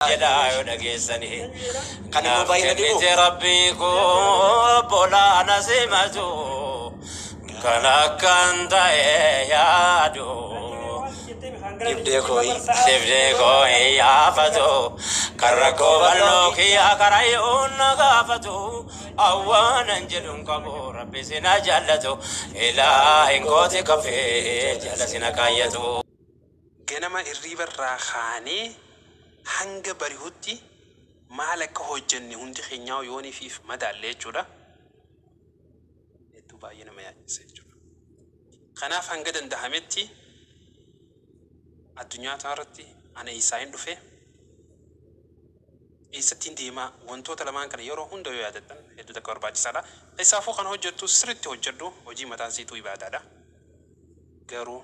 Jedhaa yoo dhageessanii. Kan immoo Naaf baay'ina dhibu. kennite rabbii koo obbolaa na simatu kan akkan ta'e yaadu. Dhibdee kooyi. Dhibdee koo hin yaafatu kan rakkoo bal'oo kiyyaa karayyoon na gaafatu awwaanan jedhuun qabu rabbi sina jaallatu ilaahin kooti kafee jala sina kaayyatu. Ganama irriiba irraa kaanee hanga bari'utti maal akka hojjenne hundi keenyaa yooniif madaalle jechuudha. Hedduu baay'ee nama yaachisa jechuudha. Kanaaf hanga danda'ametti addunyaa tanarratti ana eessaayin dhufe, eessattiin deemaa, wantoota lamaan kana yeroo hunda yoo yaadattan hedduu takka barbaachisaadha. Keessaafuu kan hojjettu sirriitti hojjedhu, hojii mataan siituu ibaadaadha. Garuu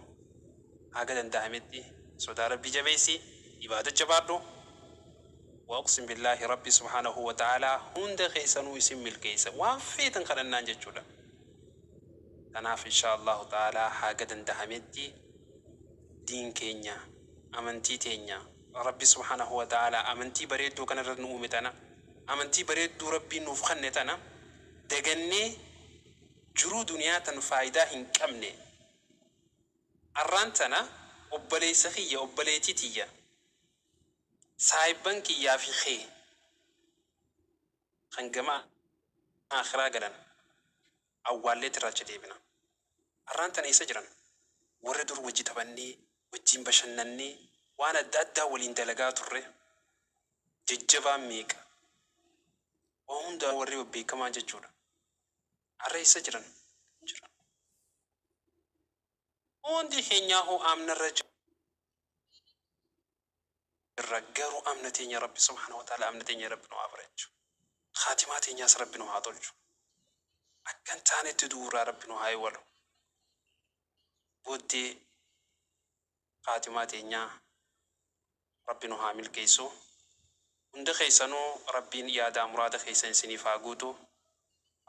haga danda'ametti sodaa rabbii jabeessi, ibaada jabaadhu. Waaqsin billaahi rabbi subhaanahu wa ta'aalaa hunda keessanuu isin milkeessa waan feetan kadhannaan jechuudha. Kanaaf insha Allahu ta'aalaa haga danda'ametti diin keenya, amantii teenya, rabbi subhaanahu wa ta'aalaa amantii bareedduu kanarra nu uume tana, amantii bareedduu rabbiin nuuf kenne tana dagannee jiruu duniyaa tan faayidaa hin qabne. Arraan tana obboleessa kiyya, obboleettii tiyya, saahibban kiyyaa fi kee kan gama akhiraa galan awwaalleet irraa deebina. Arraan tana eessa jiran? Warri dur wajji taphannee, wajjin bashannannee, waan adda addaa waliin dalagaa turre jajjabaan meeqa? Waa hundaa warri beekamaa jechuudha. Har'a eessa jiran? Hin jiran. Hundi keenyaa hoo amnarra jirra, garuu amna teenya rabbi subhaanahu wa ta'ala, amna teenya rabbi nu haa bareechu. Khaatimaa teenyaas rabbi nu haa tolchu. Akkan taanetti duuraa rabbi nu haa eewwalu. Booddee khaatimaa teenyaa rabbi nu haa milkeessu. Hunda keessanuu rabbiin yaadaa muraada keessan isiniif haa guutu.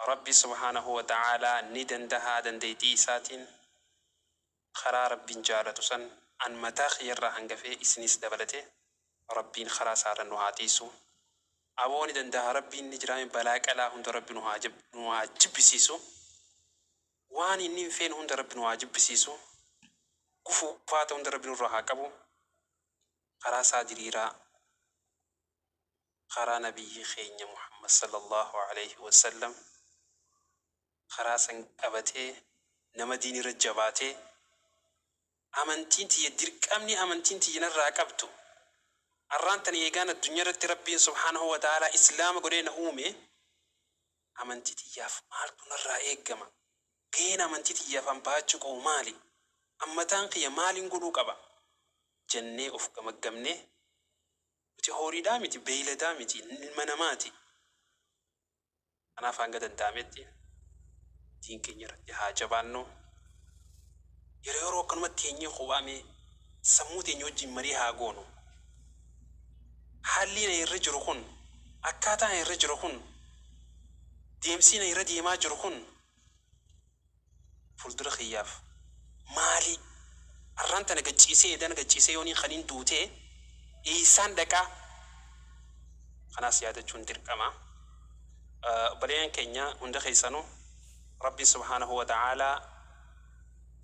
Rabbi subhaanahu wa ta'aalaa ni dandahaa, dandeettii isaatiin karaa rabbiin jaalatu san an mataa kiyyarraa hangafee isinis dabalate rabbiin karaa isaarra nu haa tiisu. Aboo ni danda'a rabbiin, ni jiraame. Balaa qalaa hunda rabbi nu haa jibbisiisu. Waan inni hin feene hunda rabbi nu haa jibbisiisu. Gufuu faata hunda rabbi nurraa haa qabu. Karaa isaa diriiraa, karaa nabiyyi keenya Muhammad sallallahu alaihi wasallam, karaa san qabatee nama diin irra jabaatee, amantiin tiyya, dirqamni amantiin tiyya narraa qabdu arraan tana eegaan addunyaa irratti rabbiin subhaanahu wa ta'aalaa islaama godhee na uume, amantii tiyyaaf maaltu narraa eeggama, gaheen amantii tiyyaaf an baachuu qabu maali, ammataan kiyya maaliin godhuu qaba jennee of gamaggamne. Nuti horiidhaa miti, beeyladaa miti, ilma namaati. Kanaaf hanga danda'ametti diin keenya irratti haa jabaannu. Yeroo yeroo akkanumatti teenyee kophaamee sammuu teenya wajjin marii haa goonu. Haalli na irra jiru kun, akkaataa na irra jiru kun, deemsi na irra deemaa jiru kun fuuldura kiyyaaf maali? Arraan tana gacciisee, edana gacciisee yooniin kaniin duutee eessaan dhaqaa? Kanaas yaadachuun dirqama. Obboleeyyan keenya hunda keessanuu rabbiin subhaanahu wa ta'aalaa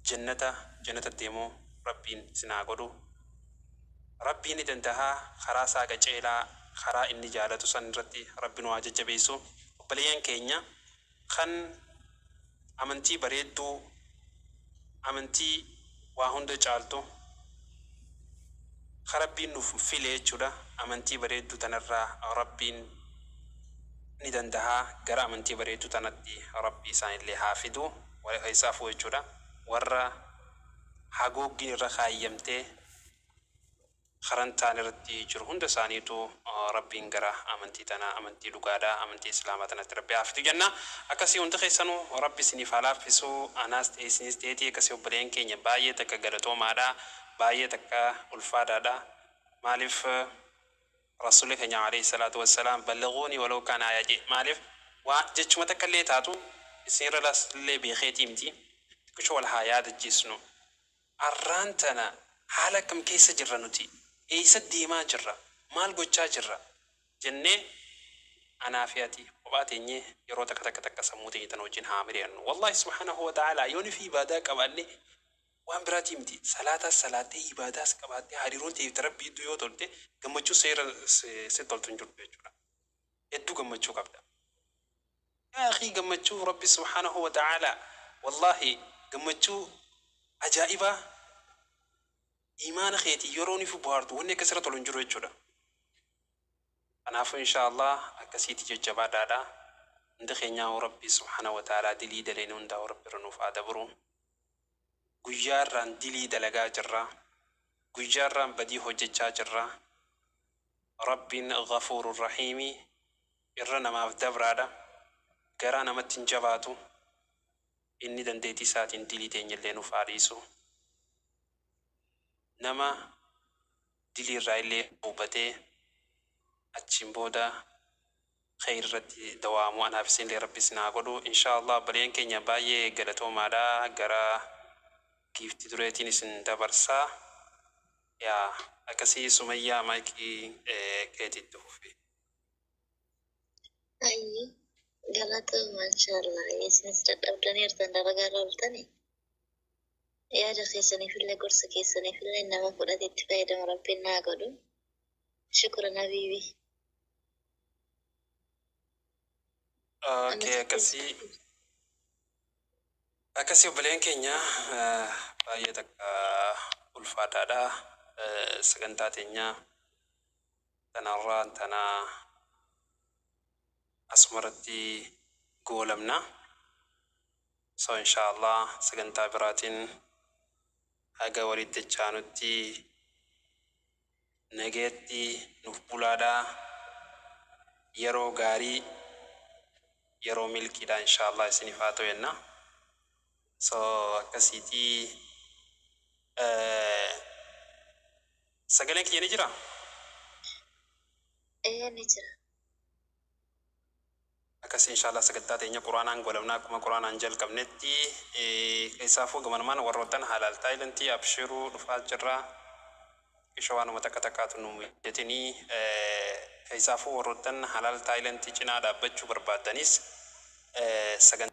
jannata jannata deemuu rabbiin isin haa godhu. Rabbiin ni dandahaa, karaa isaa qaceelaa, karaa inni jaalatu san irratti rabbi nu haa jajjabeessu. Obboleeyyan keenya kan amantii bareedduu, amantii waa hunda caaltu ka rabbiin nuuf file jechuudha, amantii bareedduu tanarraa rabbiin ni dandahaa, gara amantii bareedduu tanatti rabbi isaanillee haa fidu. Warra keessaafuu jechuudha warra haguuggiin irra kaayyamtee karan ta'an irratti jiru hunda isaaniitu rabbiin gara amantii tana, amantii dhugaadha, amantii islaamaa tanatti rabbi haa fidu jenna. Akkasii hundi keessanuu rabbi isiniif haa laaffisu, anaas ta'e isinis ta'eeti. Akkasii obboleen keenya baay'ee takka galatoomaadha, baay'ee takka ulfaadhaadha. Maaliif rasuulli keenya alayhi salaatu wassalaam "Ballighuunii walaw kaana aayaa" jedhe? Maaliif waa jechuma takka illee taatu isinirra illee beekeetii miti. Xiqqisho wal haa yaadachiisnu. Arraan tana haala akkam keessa jirra nuti? Eessa deemaa jirra? Maal gochaa jirra jennee anaa fi ati kophaa teenyee yeroo takka takka takka sammuu teenya tana wajjin haa mari'annu. Wallaahi subhaanahu wa ta'aalaa yooni fi ibaadaa qabaanne waan biraatii miti, salaataas salaattee ibaadaas qabaattee hariiroon ta'eef Rabbii iddoo yoo tolte gammachuu seera si toltu hin jirtu jechuudha. Hedduu gammachuu qabda. Yaa akhii, gammachuu Rabbi subhaanahu wa ta'aalaa, wallaahi gammachuu ajaa'ibaa imaana keetii yeroo ni fi bohaartu wanni akkasirra tolu hin jiru jechuudha. Kanaafuu insha Allah akkasiiti jajjabaadhaadha. Hundi keenyaa Rabbi subhaanahu wa ta'aalaa dilii daleen hundaa Rabbi irra nuuf haa dabru. Guyyaarraan dilii dalagaa jirra. Guyyaarraan badii hojjechaa jirra. Rabbiin ghafuurur rahiimi, irra namaaf dabraadha. Garaa namatti hin jabaatu. Inni dandeettii isaatiin dilii teenyallee nuuf haa dhiisu. Nama dilii irraa illee hubatee achiin booda kheyr irratti dawaamu anaaf isinillee Rabbi isin haa godhu. Insha Allah obboleeyyan keenya baay'ee galatoomaadha. Gara giifti dureetiin isin dabarsaa. Yaa akkasii Sumayyaa, maayikii keetitti fufi. Ayyi, galatooma inshallah. Isinis dadhabdaniirtan, dalagaa irra ooltani. Yaada keessaniifillee gorsa keessaniifillee nama fudhate itti fayyadamu Rabbiin naa godhu. Shukran habiibi. Okay, akkasii obboleen keenya baay'ee takka ulfaataadha. Sagantaa teenya tanarraa tana asumarratti goolamna. So insha Allah sagantaa biraatiin haga walitti dachaanutti nageetti nuuf bulaadha. Yeroo gaarii, yeroo milkiidha insha Allah isiniif haa ta'u jenna. So akkasiitii sagaleen kiyya ni jira? Ee, ni jira. Akkasii inshallah sagantaa teenya quraanaan goolabna akkuma quraanaan jalqabnetti. Keessaafuu gamanumaan warroottan halaal taayilantii abshiruu dhufaa jirra. Isha waanuma takka takkaatu nu mijatinii. Keessaafuu warroottan halaal taayilantii cinaa dhaabbachuu barbaadanis sagantaa